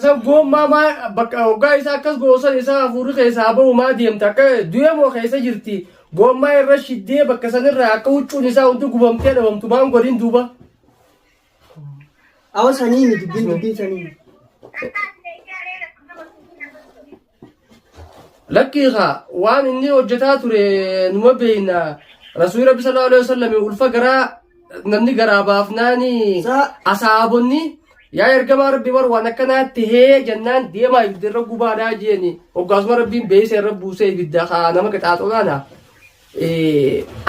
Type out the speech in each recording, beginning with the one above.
San goommaa maa bakka hoggaa isaa akkas goosan isaa hafuurri keessaa ba'u maa deemta akka du'e moo keessa jirti goommaa irra shiddee bakka sanirraa akka huccuun isaa hundi gubamtee dhabamtu maan godhin duuba. Awa sanii miti dubbiin dubbiin sanii miti. Lakkii kaa waan inni hojjetaa ture numa beeyna rasuulli rabbi sallallahu alaihi wasallam ulfa garaa namni garaa baafnaani Saa- asaabonni yaa ergamaa rabbi bar waan akkanaa tahee jennaan deemaa ibidda irra gubaadhaa jeeni hoggaasuma rabbiin beeysa irra buusee ibidda kaa nama qixaaxonaana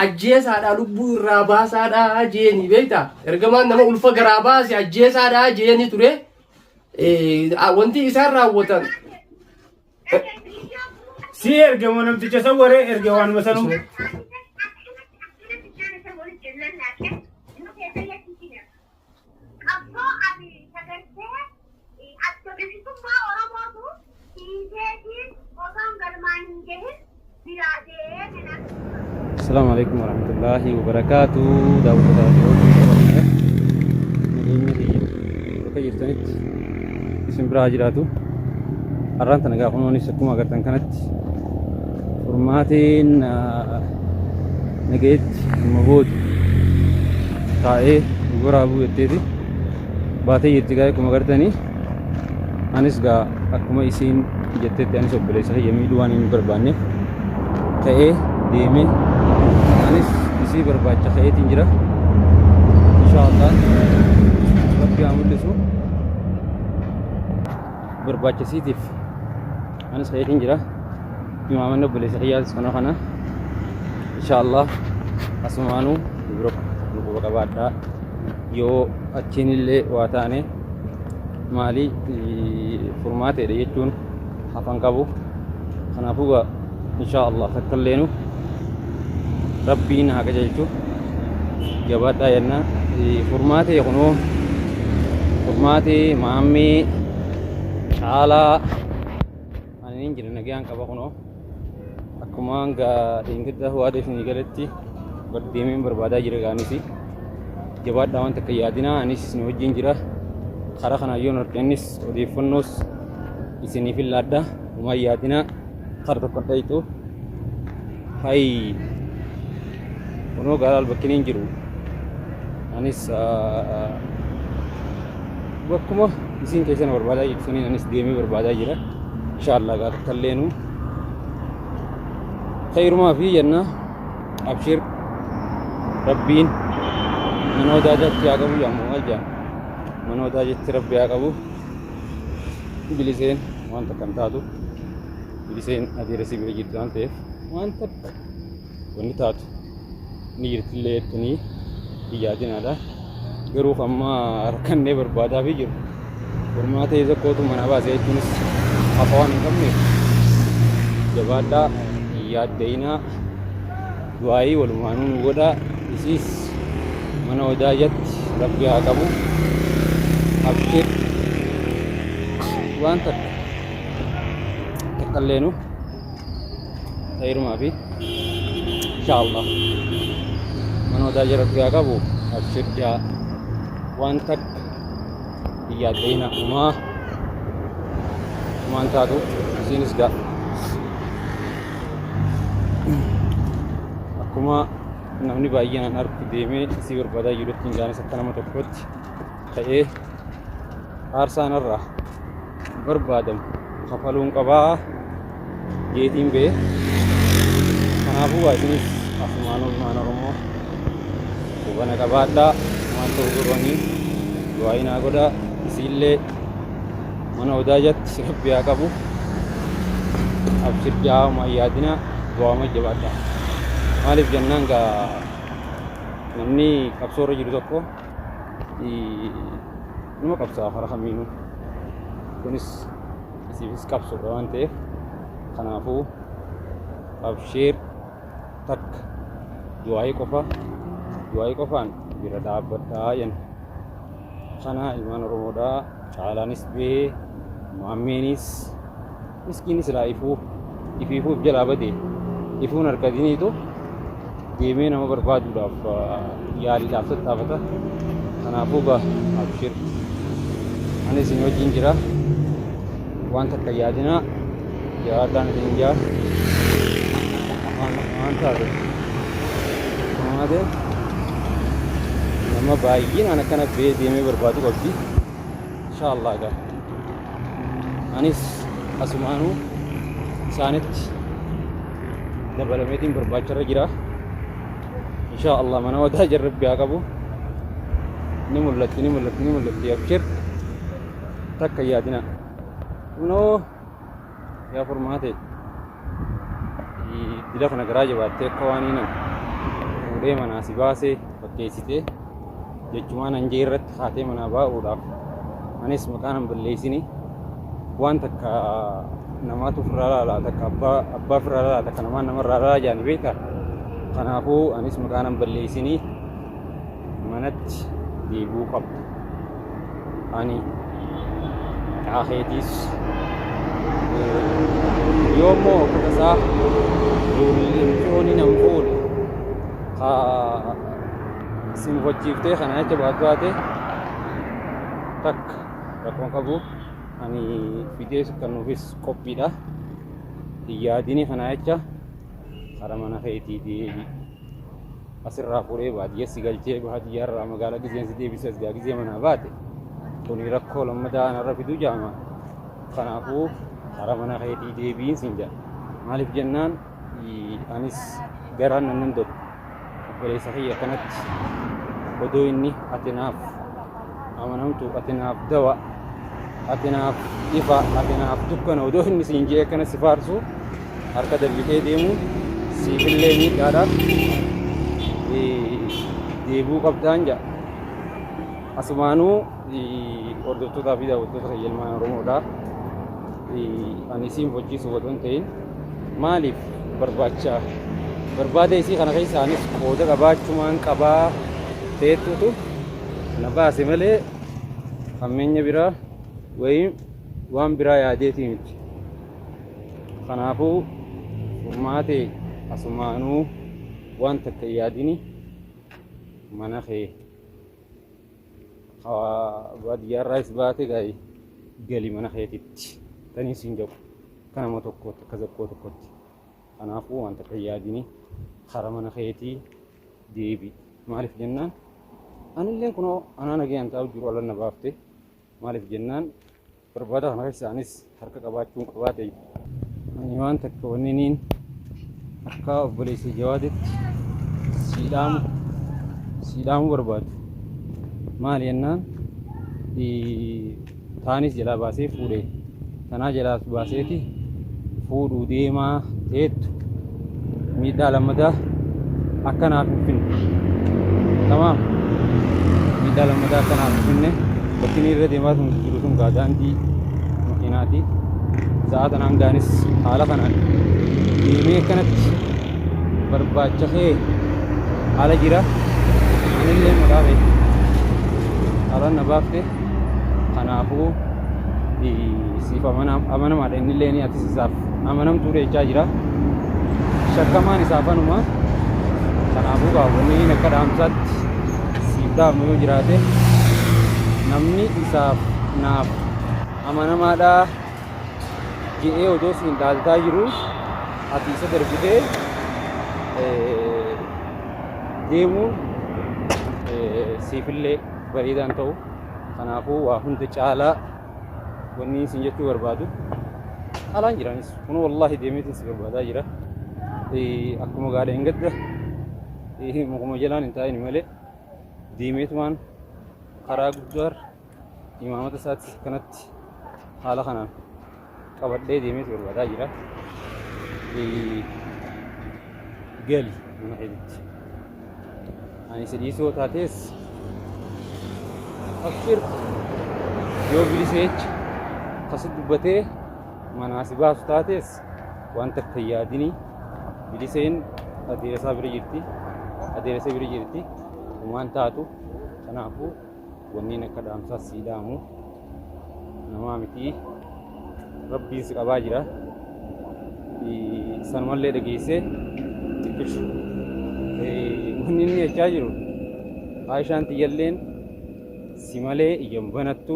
ajjeesaadhaa lubbuu irraa baasaadhaa jeeni beeyta ergamaan nama ulfa garaa baase ajjeesaadhaa jeeni ture wanti isaan raawwatan Si erge moo namticha san waree erge waanuma sanuu. Qabsoo ani sagartee adda bilisummaa Oromootu hiiteetiin osoon galmaan hin gahin biraa deeme naan. Assalamu alaikum warahmatullahi wabarakatuh. Daawwattoota Oromiyaa nageenya kiyya bakka jirtanitti isin biraa haa jiraatu. Har'aan tana gaafa nuunis akkuma agartan kanatti furmaateen nagayetti amma booda taa'ee waraabuu jetteeti baatee jirti gaa akkuma agartanii. Anis gaa akkuma isiin jettetti anis obboleessa kiyya miidhuu waan hin barbaanneef ka'ee deemee anis isii barbaacha ka'eetiin jira. Inshaa Allah Rabbi haa mul'isu. Barbaacha isiitiif anis ka'eetiin jira. Imaamanni obboleessa kiyyaatis kana kana. Inshaa Allah asumaanuu bira nu quba qabaadhaa. Yoo achiin illee waa taane maali furmaateedha jechuun hafan qabu. Kanaafuu gaa inshaa Allah takka illeenu rabbiin haa qajeelchu. Jabaadhaa jenna. Furmaatee kunoo furmaatee maammee caalaa ani hin jira nagayaan qaba kunoo akkuma hanga dheengadda waada isinii galetti deemeen barbaadaa jira gaanisi. Jabaadhaa waan takka yaadinaa anis isin wajjin jira. Karaa kanaan yoon argannis odeeffannoos isiniif hin laadha. Homaa hin yaadinaa kara tokko hin dhayxu. Hayi kunoo gaalaal bakki hin jiru. Anis bakkuma isin keessa na barbaadaa jirtu saniin anis deemee barbaadaa jira. Inshaallah gaa takka illeenuu khayrumaa fi jenna. Abshir rabbiin mana wadaajatti haa qabu jedhamu maal jedhama mana wadaajatti rabbi haa qabu biliseen waan takka hin taatu biliseen adeera si bira jirti waan ta'eef waan takka wanni taatu ni jirtillee jettanii hin yaadinaadha garuu amma rakkannee barbaadaa fi jiru furmaata isa kootu mana baase jechuunis hafa waan hin qabneef jabaadhaa hin yaadda'inaa du'aayii walumaanuu nu godhaa isiis mana wadaajatti rabbi haa qabu abshir waan takka takkalleenu khayrumaa fi insha Allah mana wadaaja rabbi haa qabu abshir jaa waan takka hin yaadda'ina umaa umaan taatu isiinis gaa akkuma namni baay'inaan arku deemee isii barbaadaa jirutti hin gaanis akka nama tokkootti ta'ee aarsaa narraa barbaadamu kafaluun qabaa jeetiin bee kanaafuu waa isinis asumaan ilmaan Oromoo hubana qabaadhaa waan ta'u godhanii du'aa'ii naa godhaa isiillee mana odaajatti rabbi haa qabu abshir jaa homaa hin yaadinaa du'aama jabaadhaa maaliif jennaan gaa namni qabsoo irra jiru tokko numa qabsaa karaa kamiinuu kunis isiifis qabsoodha waan ta'eef kanaafuu abshiir takka du'aa'ii qofa du'aa'ii qofaan bira dhaabbadhaa jenna kana ilmaan oromoodhaa caalaanis bee maammeenis miskiinni silaa ifuu ifiifuu if jalaa bade ifuun harkatiniitu deemee nama barbaaduudhaaf yaaliidhaaf tattaafata. Kanaafuu gaa abshir ani isin wajjin jira. Waan takka yaadinaa jabaadhaan isin jaa waan taate maate nama baay'inaan akkana bee deemee barbaadu qabdi. Insha Allah gaa anis asumaanuu isaanitti dabalameetiin barbaacharra jira. Insha Allah mana wadaa jarrabbi haa qabu. Ni mul'atti, ni mul'atti, ni mul'atti. Abshir, takka hin yaadina. Kunoo yaa furmaate, dila kana garaa jabaattee akka waan hinan fuudhee manaa si baasee fakkeessitee jechumaan anjee irratti kaatee manaa baa'uudhaaf, anis maqaan hin balleessini. Waan takka namaatu ofirraa laala, takka abbaa abbaa ofirraa laala, takka namaan namarraa laala jaani beektaa. Kanaafuu anis maqaan hin balleessini, manatti deebi'uu qabda. Ani qaakeetiis yoommoo akka tasaa ijoolleen nan fuudhe haa si mufachiiftee kana jecha baatu taate, takka rakkoon qabu, ani fidee kennuufis qophiidha. Hin yaadini, kana jecha kara mana keetii deebi. Asirraa fuudhee baadiyyaa si galchee, baadiyyaarraa magaalaa gizeen si deebisee as gaa gizee manaa baate, kuni rakkoo lammataa anarra fiduu jaama. Kanaafuu kara mana keetii deebiin siin jedha. Maaliif jennaan, anis garaan nan danda'u obboleessa kiyya kanatti odoo inni ati naaf amanamtu, ati naaf dawa, ati naaf ifa, ati naaf dukkana odoo inni siin jedhee akkana si faarsu harka darbitee deemuun siifillee miidhaadhaaf deebi'uu qabdaan jedha. Asumaanuu hordoftootaa fi daawwattoota kiyya ilmaan Oromoodha. Ani isiin bochiisu otoo hin ta'in, maaliif barbaacha barbaada isii kana keessa anis qooda qabaachumaan qabaa ta'etutu na baase malee hammeenya biraa wayii waan biraa yaadeetii miti. Kanaafuu furmaate, asumaanuu waan takka hin yaadini, mana kee baadiyyaarraas baate gaa'e gali mana keetitti tanii siin jedhu kanama tokkotti akka zakkoo tokkotti. Kanaafuu waan takka hin yaadini, kara mana keetii deebi. Maaliif jennaan, anilleen kunoo anaa nagayaan taa'u jiru ala na baafte. Maaliif jennaan, barbaada kana keessa anis harka qabaachuun qabaate. Ani waan takka wanni niin akka obboleessa Jawaaditti siidhaamu barbaadu maali jennaan, taanis jalaa baasee fuudhe, tanaa jalaa baaseeti fuudhuu deemaa teettu miidhaa lammataa akkanaaf hin finne. Tamaam, miidhaa lammataa akkanaaf hin finne. Bakki inni irra deemaa sun jiru sun gaa daandii makiinaati. Sa'aa tanaan gaanis haala kanaan deemee akkanatti barbaacha kee haala jira. Anillee maqaa kee haalaan na baafte. Kanaafuu siif amanamaadha, innillee ni atis isaaf amanamtuudha jechaa jira. Shakkamaan isaaf anuma. Kanaafuu gaa wanni inni akka dhaamsaatti siif dhaamu yoo jiraate, namni isaaf naaf amanamaadha je'ee odoo siin dhaadataa jiru ati isa darbitee deemuun siifillee bareedaan ta'u. Kanaafuu waa hunda caalaa wanni isin jechuu barbaadu, alaan jiranis kun wallaahi deemeetiin si barbaadaa jira. Akkuma gaadha hin gadda mukuma jalaan hin taa'in malee deemeetumaan karaa guddaar imaamata isaatti kanatti haala kanaan qabadhee deemeeti barbaadaa jira. Gali mana keetitti. Ani si dhiisuu taatees abshir, yoo biliseechi kasi dubbatee manaa si baasu taatees waan takka hin yaadini. Biliseen adeera isaa bira jirti. Adeera isaa bira jirti. Waan taatu kanaafuu wanniin akka dhaamsaa sii dhaamu, namaa miti, rabbiin si qabaa jira. Sanumallee dhageessee xiqqishu. Wanni inni jechaa jiru, Aayishaan tiyyalleen si malee ija hin banattu,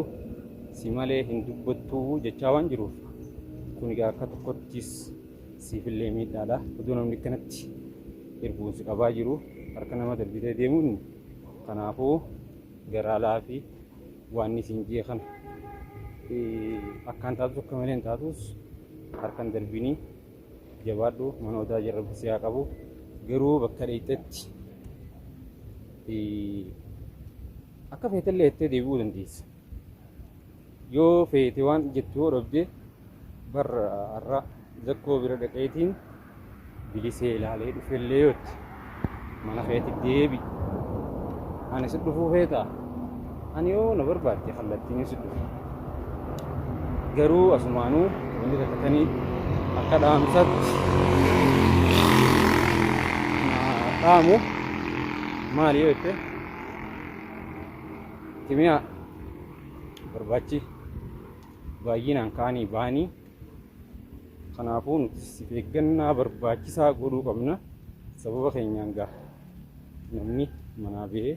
si malee hin dubbattu jechaa waan jiruuf. Kun egaa akka tokkottis siifillee miidhaadha. Odoo namni akkanatti irbuun si qabaa jiru harka nama darbitee deemuun kanaafuu garaa laafi waan isin jee kana akkaan taatus akka malee hin taatus harkan darbinii jabaadhu mana odaa jira rabbi si haa qabu garuu bakka dheeyxetti akka feetellee jettee deebi'uu dandeessa. Yoo feete waan jettu yoo dhabde bar har'a zakkoo bira dhaqeetiin bilisee ilaalee dhufellee yootti mana keetti deebi. Ani si dhufuu feetaa? Ani yoo na barbaadde kallattiin si dhufe. Garuu asumaanuu wanni takka tanii akka dhaamsatti na dhaamu maali yoo jette Timiyaa barbaachi baay'inaan ka'anii ba'anii kanaafuu nuti if eeggannaa barbaachisaa godhuu qabna. Sababa keenyaan gaa namni manaa ba'ee